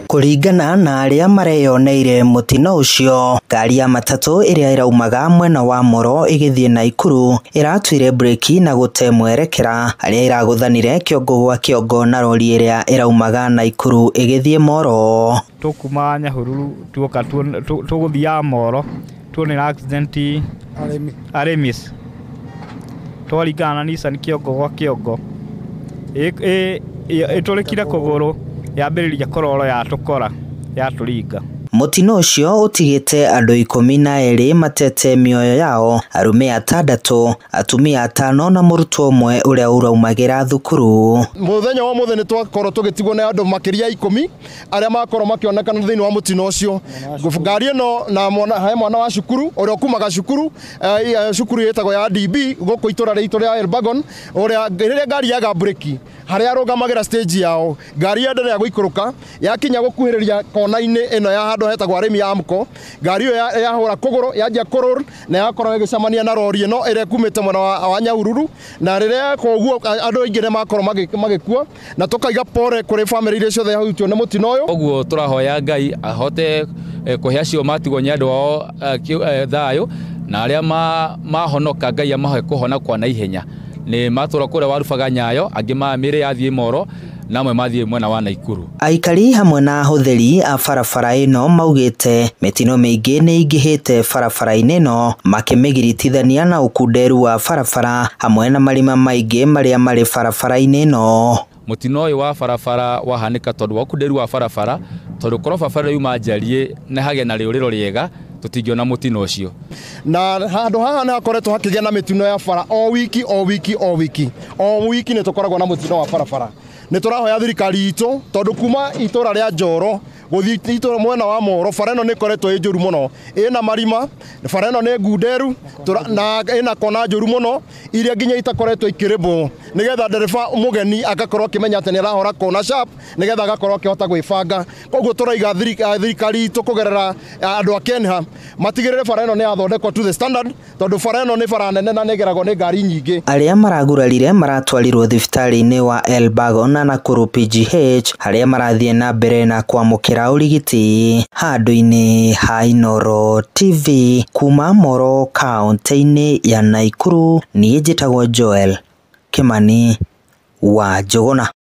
Kũringana na arĩa mareyoneire mũtino ũcio, ngari ya matatũ ĩrĩa ĩraumaga mwena wa Moro ĩgĩthiĩ Naikuru ĩratuire breki na gũte mwerekera harĩa ĩragũthanire kĩongo gwa kĩongo na rori ĩrĩa ĩraumaga Naikuru ĩgĩthiĩ Moro. Tũkuma Nyahururu tuoka tũgũthiaga Moro tuonera accident Aramis twaringana na Nissan kĩongo gwa kĩongo ĩtũrĩkire kũgũrũ yambĩrĩria kũroro yatũkora yatũringa. Mũtino ũcio ũtigĩte andũ 12 matete mĩoyo yao, arũme 6, atumia 5 na mũrutwo ũmwe ũrĩa ũraumagĩra thukuru. Mũthenya wa mũthĩ nĩ twakorwo tũgĩtigwo nĩ andũ makĩria 10 arĩa makorwo makĩonekana thĩinĩ wa mũtino ũcio. Ngari ĩno na he mwana wa cukuru ũrĩa ũkumaga cukuru, cukuru ĩtagwo ya DB gũkũ itũra rĩitũ rĩa Elbagon, ũrĩa rĩrĩa ngari yaga breki harĩa arũgamagĩra stage yao, ngari yenderea gũikũrũka yakinya gũkuhĩrĩria kona-inĩ ĩno ya handũ hetagwo Arĩmi ya Amco, ngari ĩyo yahũra kũgũrũ yanjia kũrũr na yakorwo ĩgĩcemania na rori ĩno ĩrĩa ĩkumĩte mwena wa Nyahururu, na rĩrĩa koguo andũ aingĩ nĩ makorwo magĩkua, na tũkaiga pore kũrĩ bamĩrĩ iria ciothe yahutio nĩ mũtino ũyũ. Ũguo tũrahoya Ngai ahote kũhe acio matigwo nĩ andũ ao thayũ, na arĩa mahonoka Ngai amahe kũhona kwa naihenya. Nĩ matũra kũrĩa warubaga Nyayo, angĩ mĩĩrĩ yathiĩ Moro na amwe mathiĩ mwena wa Naikuru. Aikari hamwe na ahũthĩri a barabara ĩno maugĩte mĩtino mĩingĩ nĩ ĩingĩhĩte barabara-inĩ ĩno, makĩmĩgiritithania na ũkunderu wa barabara hamwe na marima maingĩ marĩa marĩ barabara-inĩ ĩno. Mũtino ũyũ wa barabara wahanĩka tondũ wa ũkunderu wa barabara, tondũ korwo barabara yuma njariĩ na hagĩe na rĩũrĩro rĩega tũtingĩona mũtino ũcio. Na handũ haha nĩ hakoretwo hakĩgĩa na mĩtino ya bara o wiki o wiki o wiki o wiki nĩ tũkoragwo na mũtino wa barabara. Nĩ tũrahoya thirikari itũ tondũ kuma itũra rĩa Njoro gũthiĩ itũra mwena wa Moro bara ĩno nĩ ĩkoretwo ĩ njũru mũno, ĩna marima, bara ĩno nĩ ngunderu na ĩna kona njũru mũno iria nginya itakoretwo ikĩrĩmbwo, nĩgetha ndereba mũgeni agakorwo akĩmenya atĩ nĩ arahora kona sharp, nĩgetha agakorwo akĩhota gwĩbanga. Koguo tũraiga thirikari itũ kũgerera andũ a KENHA matigĩrĩre bara ĩno nĩ yathondekwo to the standard, tondũ bara ĩno nĩ bara nene na nĩ ĩgeragwo nĩ ngari nyingĩ. Arĩa maragurarire maratwarirwo thibitarĩ-inĩ wa Elbagon na Nakuru PGH harĩa marathiĩ na mbere na kwamũkĩra ũrigiti. Handũ-inĩ ha Inooro TV kuma Moro kaũntĩ-inĩ ya Naikuru, niĩ njĩtagwo Joel Kimani wa Njũgũna.